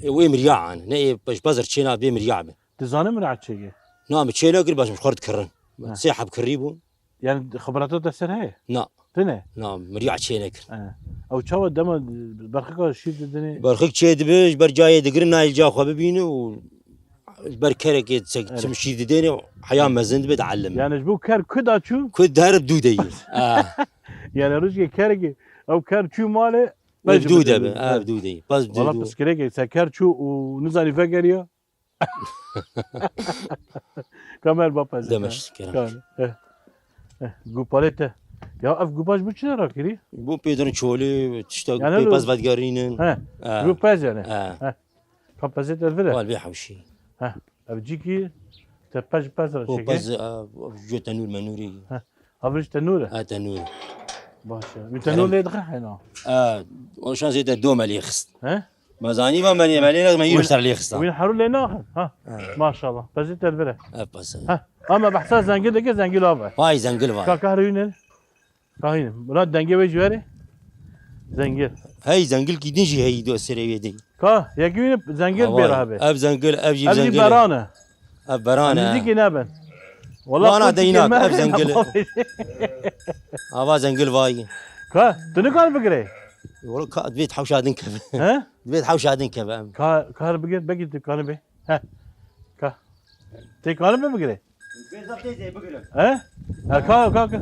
e, wê miriya an. Ne, e, pej pezir çêna bê miriya be. Tu zanî miriya çêke? Na, me çê nekir, bes me xwar dikirin. He. Sê heb kirî bûn. Yani xibreta te ser heye? Na. Tune? Na, miriya çê nekir. He. Ew çawa dema berxika şîr didinê? Berxik çê dibe, ji ber cayê digirin, nayê ca xwe bibîne û ji ber kerekê çek-, Evet. çim şîr didêne, heya mezin dibe, dielime. Yani ji bo ker ku da çû? Ku der dû de yî. Ah. Yani rojkê kerekê, ew ker çû malê, Ev pej dû bidin. de be, ev dû de yî. Pez dû Valla dû. Piskirêkê se ker çû û nizanî vegeriya. Kamer ba pez. Demiş, kerem. Kan. Eh. Eh, gupalê te. Ya ev gupa ji bo çi ne rakirî? Bo pêdirin çolê, tiştek Yani pê lo- pez vedgerînin. He. Ha. Ji bo pez yani. Ha. He. Ka pezê te vir e? Wal bê hewşî. He. Ev cîkî te pez, pez re O çêke? Pez, a, jo tenûr menûrî. He. Ev ji tenûr e? Ha, tenûr. Baş e. Wî Kerem. Tenûr lê dixe hena? A, o şansê te do me lê xist. He? Me zanî me, me lê, me lê, me yî Wî-, ser lê xistan. Wî herû lê naxin. Ha. Ha. Maşallah. Pezê te vir e. Ev pez e. Ha. Ama behsa zengil dike, zengil ava. Vay zengil vay. Kaka rûnin. Kahîn. Murat dengê wê ji werê. Zengil. Hey, zengilkî din jî heyî do serê wê de. Ka, yekî wî zengil bê re hebê. Ev zengil, ev jî zengil e. Ev zî beran e. Ev beran e. Em nêzîkî nebin. Wala wana deynak, ev zengil e. Ava zengil vayî. Ka, tu nikan bigirê? Wala ka, divê hewşa din keve. He? Divê hewşa din keve em. Ka, kar bigir, belkî tu kanibê. He. Ka. Tê kanibê bigirê? Bêza teyze bigirin. He? Ha, ka, ka, ka.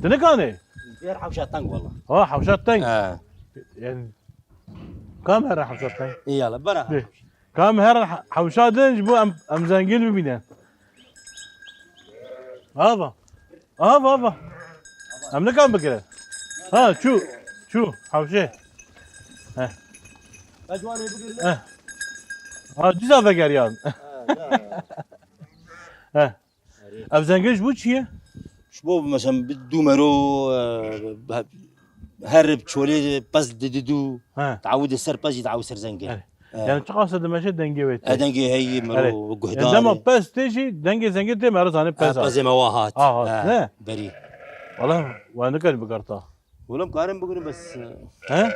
Tu nikanê? Her hewşa teng wala. Ha, hewşa teng. He. Yani, kam her hewşa teng? Îyala, bera. Dê. Kam her hewşa din ji bo em, em zengîn bibînin. Ava. Ava, ava. Em nikan bigirin. Ha, çû. Çû. Hewşê. He. He. Ha, dîsa vegeriyan. He. Ev zengin ji bo çi ye? Ji bo, mesela, bi dû mero, e, her çolê pez dididû, He. Tawû di ser pez jî tawû ser zengin. He. E. Yani çiqas dimeşe dengê wê tê. E, dengê heyî, mero, Erê. Guhdar. Yani dema pez tê jî, dengê zengin tê, mero zanê pez. E, pezê me wa hat. Ha, hat, E, ne? Berî. Wala, wan nikar bigarta. Oğlum, karim bugün bes. He?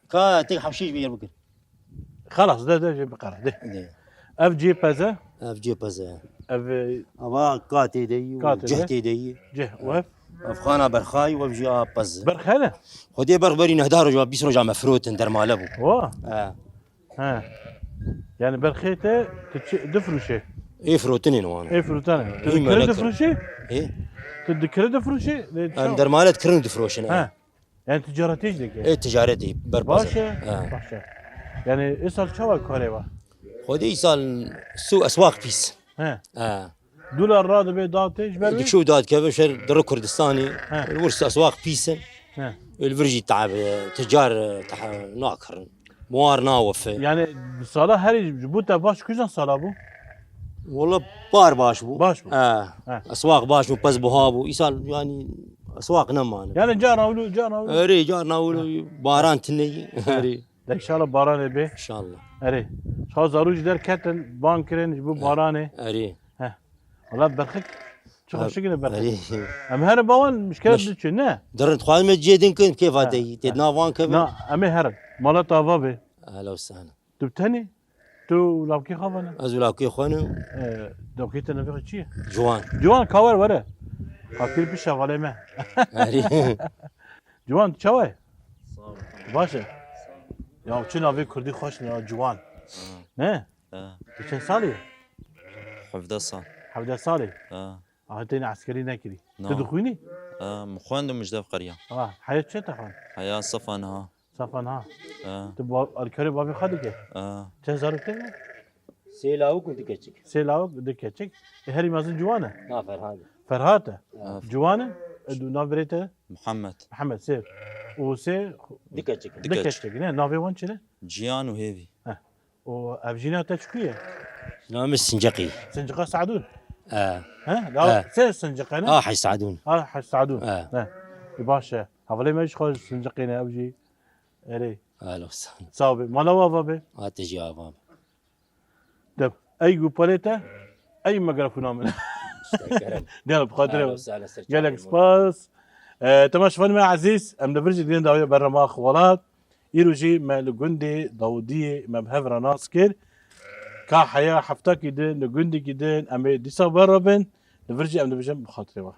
Ka tek hemşîş bir yer bugün. Xelas, de, de, jê biqere, de. De. Ev cihê pez e? Ev cihê pez e. Ev, e, Ava ka tê de yî, ka tê de. Cih tê de yî. Cih, û ev? Ev xana berxay, û ev jî a pez. Berx hene? Xwedê berx berî nehda roja, bîst roja me firotin, dermale bû. Wa? He. He. Yani berxê te, tu çi, difroşê? Ê firotinên wan. Ê firotinê. Tu Ê dikire melek. Difroşê? Ê? Tu dikire difroşê? Em dermale dikirin û difroşin, He. e. Yani ticaretê jî dike. Ê ticaretê berpaz. Baş e. He. Baş e. Yani îsal çawa karê wa? Xwedê îsal su eswaq pîs. He. He. Dolar radibe datê ji ber wê? Dikşû dadkeve şer diri Kurdistanê. He. Li wir eswaq pîs in. He. Li vir jî tabi ticar, e, taha nakirin. Muar nawefe. Yani sala herî ji bo te baş kujna sala bû? Wala par baş bû. Baş bû. He. He. Eswaq baş bû, pez buha bû. Îsal yani eswaq nemane. Yani carna wilo, carna wilo. Erê, carna wilo baran tine. Erê. De inşallah baranê bê. İnşallah. Erê. Şa zarû ji der ketin, ban kirin ji bo baranê. Erê. He. Wala berxik. Çi xweşik ne berxik. Erê. Em her bawan mişkele diçin, ne? Dirin xwazim cê din kin kêfa te yî. Tê navan ke be. Na, em ê herin. Mala tava be. Ahla û sahla. Tu bi tenê? Tu û lawkê xwe vane? Ez û lawkê xwe ne. E, lawkê te navê xwe çi ye? Ciwan. Ciwan, ka were, were. Ka kir pî şevalê me. Erê. Ciwan, tu çawa ye? Sağ ol. Baş e? Sağ ol. Ya çi navê kurdî xweş ne ya, Ciwan. Ha. Ne? Ha. Tu çend salî ye? Hevdeh sal. Hevdeh salî? Ha. Aha, te yine eskerî nekirî. Na. Tu dixwînî? Ha, min xwendim ji dev qeriya. Ha, heya çi te xwend? Heya sefa niha. Sefa niha. Ha. Tu ba-, alkarê bavê xwe dike? Ha. Çend zarok te ne? Sê lawik û du keçik. Sê lawik, du keçik. E, herî mezin ciwan e? Na, Ferhat. Ferhat e? Ha. Ciwan e? E, du nav birê te? Mihemed. Mihemed, sê. Û sê? Du keçik. Du keçik. Du keçik, ne? Navê wan çi ne? Ciyan û Hêvî. Heh. Û ev jîna te çi ku ye? Namê Sinceqî. Sinceqa Sadûn? E. He? La, E. Sê Sinceqe ne? A, Hej Sadûn. A, Hej Sadûn. E. He. E, baş e. Hevalê me jî xwe Sinceqê ne ew jî. Erê. Alo, sağ ol. Sağ ol. Mala wa va be. Hate jî ava be. Deb. Ey gopalê te, ey mikrofona min. Gelek bi xatirê. Gelek spas. E, temaşevanê me ezîz, em li vir jî digihên dawiya berhema Xwelat. Îro jî me li gundê Dawidiyê me bi hev re nas kir. Ka heya heftakî din, li gundekî din, em ê dîsa ber re bin. Li vir jî em dibêjin bi xatirê we.